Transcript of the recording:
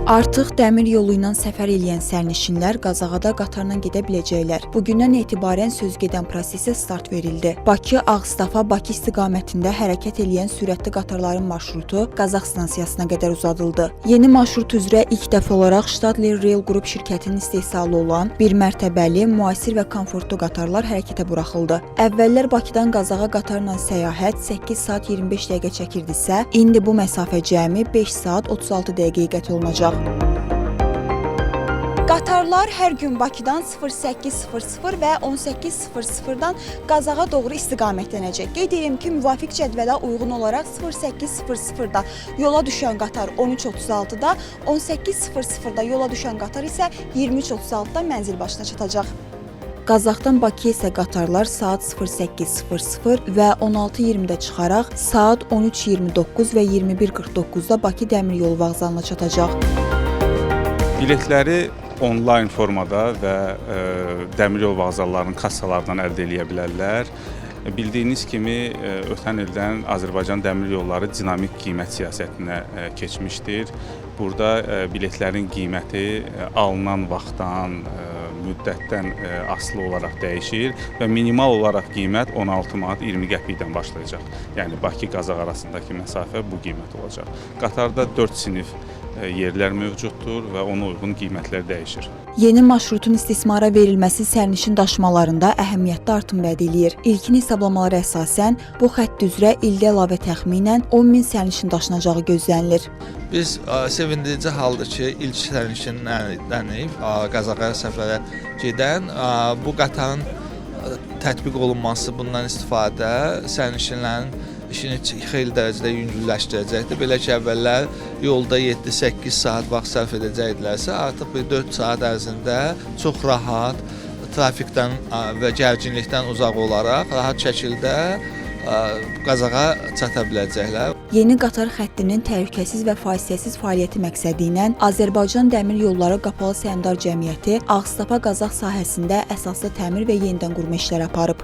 Artıq dəmir yolu ilə səfər eləyən sərnişinlər Qazaxa da qatarla gedə biləcəklər. Bugündən etibarən söz gedən prosesə start verildi. Bakı Ağstafa Bakı istiqamətində hərəkət eləyən sürətli qatarların marşrutu Qazax stansiyasına qədər uzadıldı. Yeni marşrut üzrə ilk dəfə olaraq Stadler Rail Group şirkətinin istehsalı olan bir mərtəbəli, müasir və komfortlu qatarlar hərəkətə buraxıldı. Əvvəllər Bakıdan Qazaxa qatarla səyahət 8 saat 25 dəqiqə çəkirdisə, indi bu məsafə cəmi 5 saat 36 dəqiqəyə qət olunacaq. Qatarlar hər gün Bakıdan 08:00 və 18:00-dan Qazaxa doğru istiqamətlənəcək. Qeyd edirəm ki, müvafiq cədvələ uyğun olaraq 08:00-da yola düşən qatar 13:36-da, 18:00-da yola düşən qatar isə 23:36-da mənzil başına çatacaq. Qazaxdan Bakıya isə qatarlar saat 08:00 və 16:20-də çıxaraq saat 13:29 və 21:49-da Bakı dəmiryolu vağzalına çatacaq. Biletləri onlayn formada və dəmiryol vağzallarının kassalarından əldə eləyə bilərlər. Bildiyiniz kimi ötən ildən Azərbaycan Dəmir Yolları dinamik qiymət siyasətinə keçmişdir. Burada biletlərin qiyməti alınan vaxtdan, müddətdən asılı olaraq dəyişir və minimal olaraq qiymət 16 manat 20 qəpikdən başlayacaq. Yəni Bakı-Qazax arasındakı məsafə bu qiymət olacaq. Qatarda 4 sinif yerlər mövcuddur və ona uyğun qiymətlər dəyişir. Yeni marşrutun istismara verilməsi sərnişin daşımalarında əhəmiyyətli artım vəd eləyir. İlkin hesablamalara əsasən bu xətt üzrə ildə əlavə təxminən 10 min sərnişin daşınacağı gözlənilir. Biz sevindirici haldır ki, ilk sərnişinlərdən Qazaxa səfərə gedən bu qatarın tətbiq olunması, bundan istifadə sərnişinlərin işini xeyli dərəcədə yüngülləşdirəcəkdir. Belə ki, əvvəllər yolda 7-8 saat vaxt sərf edəcəkdilərsə, artıq bir 4 saat ərzində çox rahat, trafikdən və gərginlikdən uzaq olaraq rahat şəkildə Qazaxa çata biləcəklər. Yeni qatar xəttinin təhlükəsiz və fasiləsiz fəaliyyəti məqsədi ilə Azərbaycan Dəmir Yolları Qapalı Səhmdar Cəmiyyəti Ağstafa Qazax sahəsində əsaslı təmir və yenidən qurma işləri aparıb.